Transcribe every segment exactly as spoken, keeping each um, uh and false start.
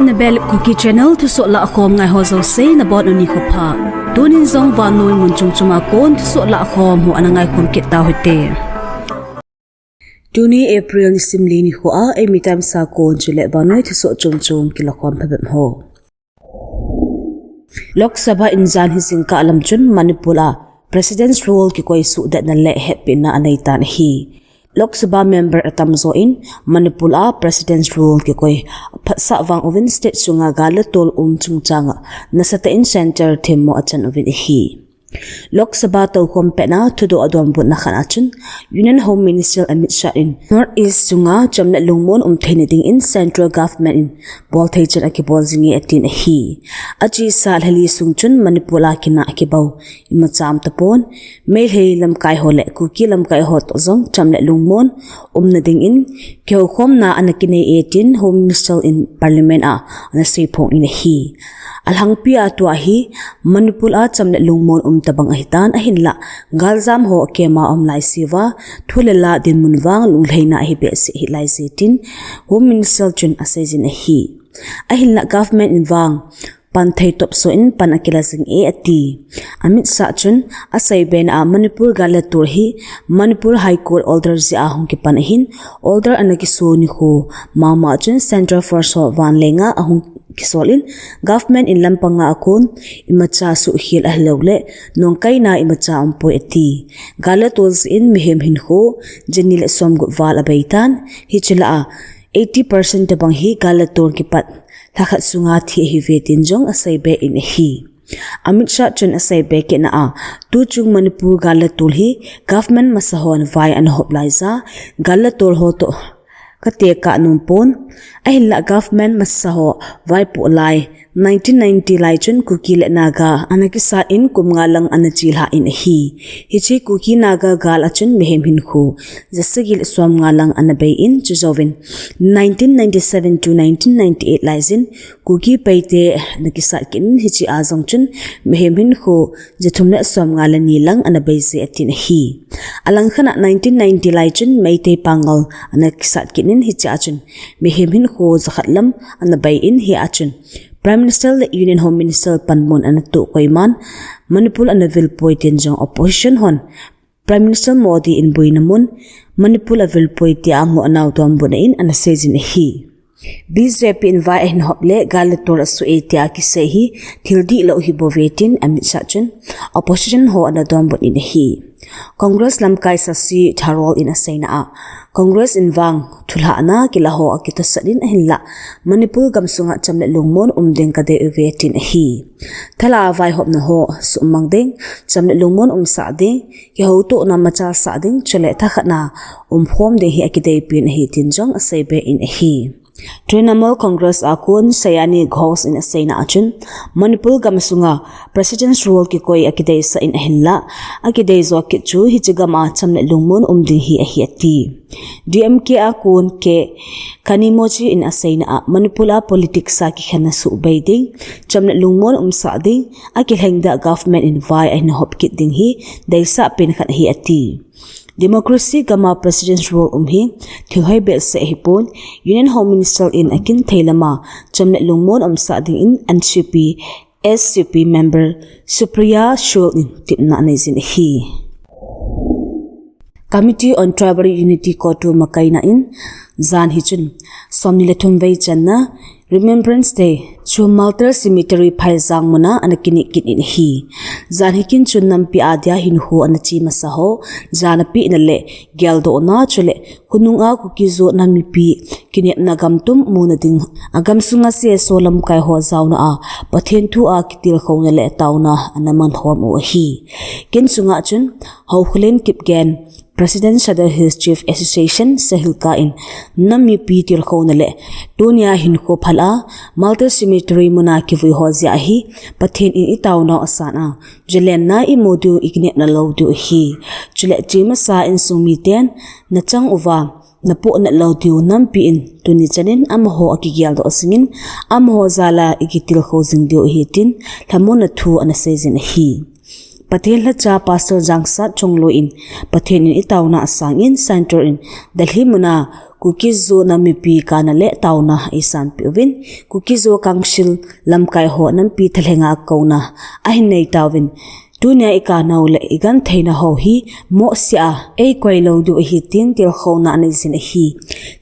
Nabel Kuki Channel thusoh lahkhom ngai ho jouse nabonun nikho pha. Tunin jong vannoi mun chom chom a kon thusoh lahkhom ho ana ngaikhom kit tauhite. Tuni April nisim li nikho a, eimi tamsa kon chule vannoi thusoh chom chom kilakhom phabep ho. Lok Sabha in janhi jingkah lam chun Manipur a President's Rule kikoi suhdetna le hetpina aneitan ahi. Lok Sabha member atamjo in Manipur a President's Rule kikoi phatsah vang uvin state sunga gal le tol um chungchang a nasatah in centre themmo achan uvin ahi. Lok Sabha toukhom petna thudoh adonbutna khat achun Union Home Minister Amit Shah in North East sunga cham le lungmon um theina dingin Central Government in bolthei chan akibol jinge atin ahi. Achesa lhali sung chun Manipur a kinah akibol imacha umtapon, Meitei lamkai ho le Kuki lamkai ho toh jong cham le lungmon umna dingin kihoukhomna ana kinei e tin Home Minister in Parliament a ana seiphong in ahi. Alhangpi a tua hi Manipur a cham le lungmon um tabang ahitan ahinlah galjam ho akema um laiseuva thu le la dinmun vang lunglhaina ahi behseh hih laije tin Home Minister chun aseijin ahi. Ahinlah government in vang panthei topso in pan akila jinge ati. Amit Shah chun aseibena a Manipur gal le tol hi Manipur High Court order jeh a hung kipan ahin order ana kiso nikho mama chun Central Force ho vanlenga ahung kisol in government in lampanga akon imacha suhkhel ahilou le nongkaina imacha umpoi ati. Gal le tol jeh in mihem hinkho jani le somgup val abeitan hiche lah a eighty percent tabang hi gal le tol kipat lhakhat sunga thi ahiuve tin jong aseibe in ahi. Amit Shah chun aseibe kitna a tuchung Manipur gal le tol hi government masa hon vai ana hop laija gal le tol ho toh katekah nompon ahinlah government masa ho vaipoh lai nineteen ninety lai chun Kuki le Naga ana kisat in kum nga lang ana chelha in ahi. Hiche Kuki Naga gal achun mihem hinkho jasagi le somnga lang ana bei in chujouvin nineteen ninety-seven to nineteen ninety-eight laijin Kuki Paite ana kisat kit in hiche a jong chun mihem hinkho jathum le somnga le ni lang ana beije atin ahi. Alangkhat a nineteen ninety lai chun Meitei Pangal ana kisat kit in hiche a chun mihem hinkho jakhat lam ana bei in hia chun Prime Minister le Union Home Minister panmun ana toh koiman Manipur ana vilpoi tin jong opposition hon Prime Minister Modi in boina mun Manipur avilpoi tia angoh nau donbutna in ana seijin ahi. BJP in vai ahin hop le gal le tol asuh e tia kisei hi thil dihlou hibouve tin Amit Shah chun opposition ho ana donbut in ahi. Congress lamkai Shashi Tharoor in aseina a Congress in vang thulhahna kilah ho akitosat in ahinlah Manipur gamsunga cham le lungmon um ding kadei uve tin ahi. Thala vaihopna ho sumang ding, cham le lungmon umsah ding, kihoutohna machal sah ding chule thakhatna umkhom ding hi akideipin ahi tin jong aseibe in ahi. Trinamool Congress a kon Sayani Ghosh in aseina achun Manipur gamsunga President's Rule kikoi akideisah in ahinlah akideijo kit chu hiche gam a cham le lungmon um ding hi ahi ati. DMK a kon K Kanimochi in aseina a Manipur a politics a kikhenna suhbei ding, cham le lungmon umsah ding, akilhengdoh government in vai ahin hop kit ding hi deisah pen khat ahi ati. Democracy gam a President's Rule um hi thil hoi behseh ahipon, Union Home Minister in akinthei lama cham le lungmon umsah dingin NCP SCP member Supriya Sule in tipna aneijin ahi. Committee on Tribal Unity CoTU makaina in janhi chun somni le thum vei channa Remembrance Day chu Martyr Cemetery Phaijang muna ana kineh kit in ahi. Janhi kin chun nampi a dia hinkho ana che masa ho jana pehna le geldohna chule khonunga Kuki-Zo nam mipi kinepna gamtum muna ding, agamsunga CSO lamkai ho jaona a Pathen thu a kitilkhouna le taona ana mankhom u ahi. Kin chunga chun Haokholen Kipgen, President Sadar Hills Chief Association SAHILCA in nam mipi tilkhouna le tunia hinkho phal a Martyr Cemetery muna kivui ho jeh a hi Pathen in itaonau asan a, jalenna imu diu ikinepna lou diu ahi. Chule che masa insung miten nachang uva napoh nat lou diu nampi in tuni chanin amaho akigeldoh jingin amaho jal a ikitilkhou jing diu ahi tin lhamonna thu ana seijin ahi. Pathen lhacha Pastor Jangsat Chongloi in Pathen in itaona asangin Center in Delhi muna Kuki-Zo nam mipi kana le taona eisanpeh uvin, Kuki-Zo Council lamkai ho nampi thalhenga kouna ahin nei tauvin, tunia ikanau le igentheina ho hi mohsea eikoi lou diu ahi tin tilkhouna aneijin ahi.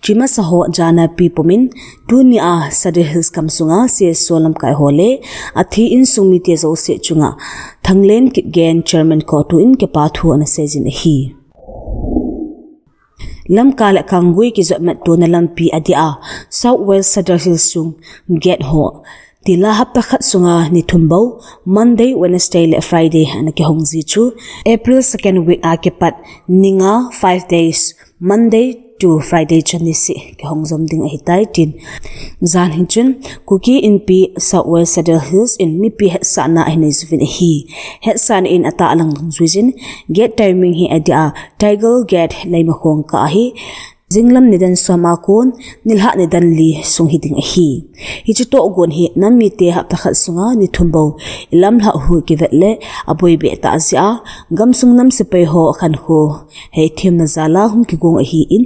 Chimasa ho jana pi pumin, tunia Sadar Hills gamsunga C S O lamkai ho le athi insung mite jouse chunga Thanglen Kipgen Chairman KOTU in kipa thu anaseijin ahi. Lamka le Kanggui kijotmat tona lampi adia South West Sadar Hills sung gate ho tila hapta khat sunga ni thum bou, Monday, Wednesday le Friday ana kihong ji chu April second week a kipat ni nga, five days, Monday to Friday chan nisih kihong jom ding ahitai tin. Jan hin chun Kuki Inpi South West Sadar Hills in mipi hetsahna ahin nei juvin ahi. Hetsahna in atahlang juijin gate timing hi adia Tiger Gate Leimakhong kah ahi. Jinglam nidan som a kon nilhah nidan li sung hiding ahi. Hiche tohgon hi nam mite hapta khat sunga ni thum bou ilamlhah u kivet le aboibeh tah jeh a gamsung nam sepai ho khankho heithemna jal a hung kigong ahin,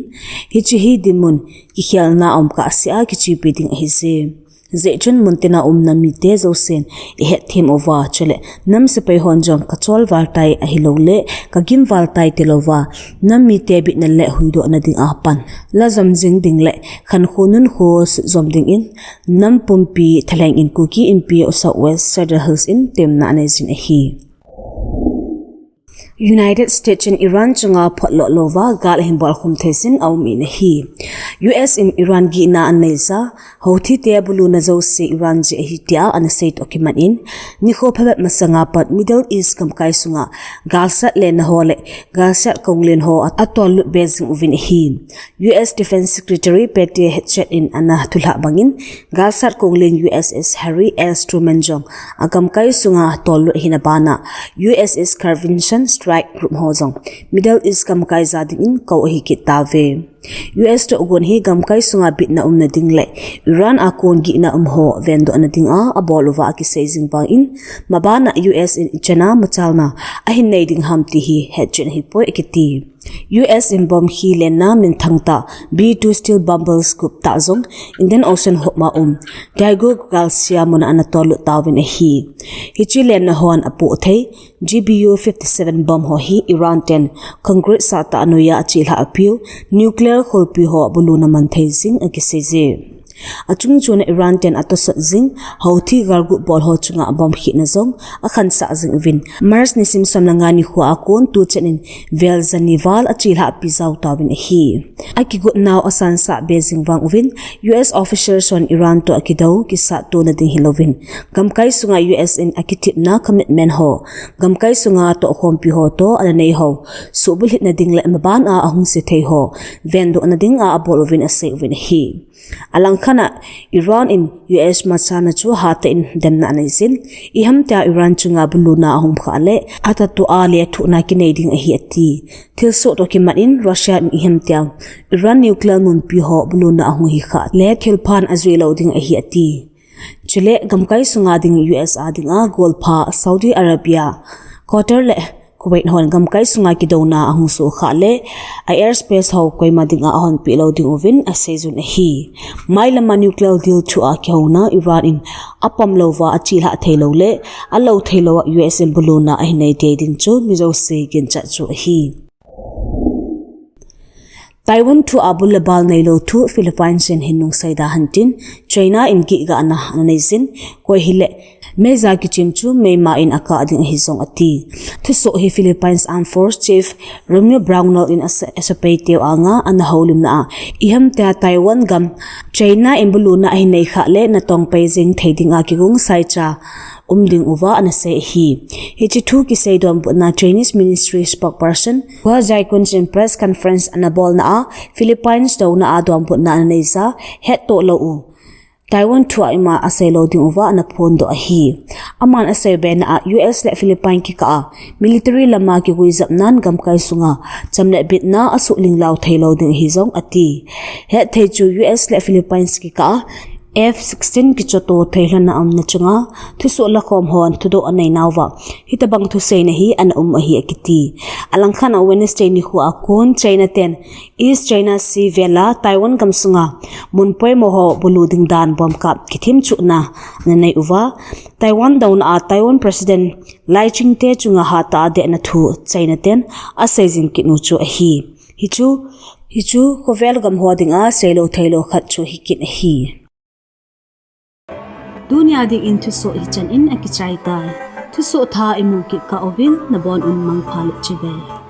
hiche hi dinmun kikhelna um kahsea kichepi ding ahije. Hijeh chun muntina um nam mite jousen ihetthem uva, chule nam sepai hon jong kacholval tai ahiloule kagimval tai tilouva, nam mite bitna le huhdohna dinga pan lajom jing ding le khankho nunkho sutjom dingin nam pumpi thalheng in Kuki Inpi South West Sadar Hills in temna aneijin ahi. United States in Iran chunga photlo louva gal ahin bolkhum theijin aumin ahi. U S in Iran gihna aneija Houthite buluna jouse Iran jeh ahi tia anasei toh kimat in, nikho phabep masanga pat Middle East gamkai sunga galsat lenna ho le galsat konglen ho atollut be jing uvin ahi. U S Defense Secretary Pete Hegseth in ana thulhah bangin, galsat konglen U S S Harry S Truman jong agamkai sunga tollut ahina bana U S S Convention Strike Group ho jong Middle East gamkai ja dingin kou ahi kit tauve. U S tohgon hi gamkai sunga bitna umna ding le Iran a kon gihna um ho vendohna dinga abol uva akisei jing bangin, mabana U S in ichana machalna ahin nei ding ham ti hi hetchen ahipoi akiti. U S in bomb hi lenna minthang tah B two stealth bombers gup tah jong Indian Ocean hopma um Diego Garcia muna ana tollut tauvin ahi. Hiche lenna hon apoh thei G B U fifty-seven bomb ho hi Iran ten concrete sahtah noiya achelhah piu nuclear kholpi ho buluna man thei jing akiseije. Achungchona Iran ten atosot jing Houthi galguh bol ho chunga bomb khehna jong akhansah jing uvin, March nisim som le nga nikho a kon tuchan in vel jani val achelhah pi jao tauvin ahi. Akigot nau asansah be jing vang uvin, U S officials hon Iran toh akidou kisat tona ding hilouvin, gamkai sunga U S in akitepna commitment ho, gamkai sunga tohkhompi ho toh ana nei ho suhbulhitna ding le maban a ahung se thei ho vendohna dinga abol uvin asei uvin ahi. Alangkhat a Iran in U S machalna chu hatah in demna aneijin, iham tia Iran chunga buluna ahung khah le atahtua lethuhna kinei ding ahi ati. Thilsoh toh kimat in Russia in iham tia Iran nuclear munpi ho buluna ahung hikhah le thilphan ajui lou ding ahi ati. Chule gamkai sunga ding U S a dinga golpha Saudi Arabia, Qatar le Kuwait hon gamkai sunga kidouna ahung sohkhah le a airspace ho koima dinga ahonpeh lou ding uvin aseijun ahi. Mailama nuclear deal thua kihouna Iran in apom louva achelhah theilou le alou theilouva U S in buluna ahin nei tei ding chu mi jouse ginchat chu ahi. Taiwan thua bul le bal neilou thu Philippines in hin nungsei da hen tin China in gihgahna ana neijin, koi hile meija kichim chu meima in akah ding ahi jong ati. Thusoh hi Philippines Armed Force Chief Romeo Brawner in asa, asapeiteu anga ana houlimna a, iham tia Taiwan gam China in buluna ahin neikhah le natong pei jing thei dinga kigong saicha um ding uva ana sei ahi. Hiche thu kisei donbutna Chinese Ministry spokesperson Hua Xiaikun in press conference ana bolna a, Philippines douna a donbutna ana neija hettoh lou u Taiwan thua ima asei lou ding uva ana phondoh ahi. Aman asei bena a U S le Philippine kikah a military lama kiguijopnan gamkai sunga cham le bitna asuh linglao theilou ding ahi jong ati. Hetthei chu U S le Philippines kikah a F sixteen kichoto theilhona umna chunga thusoh lakhom hon thudoh anei nauva, hitobang thuseina hi ana um ahi akiti. Alangkhat a Wednesday nikho a kon China ten East China Sea vela Taiwan gamsunga mun poimo ho bulu ding dan bomkap kithemchuhna ana nei uva, Taiwan douna a Taiwan President Lai Ching-te chunga hatah a dehna thu China ten asei jing kit u chu ahi. Hichu, hichu khovel gam ho dinga seilou theilou khat chu hikit ahi. Tunia dingin thusoh hichan in akichai tai. Thusoh thah imu kit kah uvin nabon un mangpha le chibai.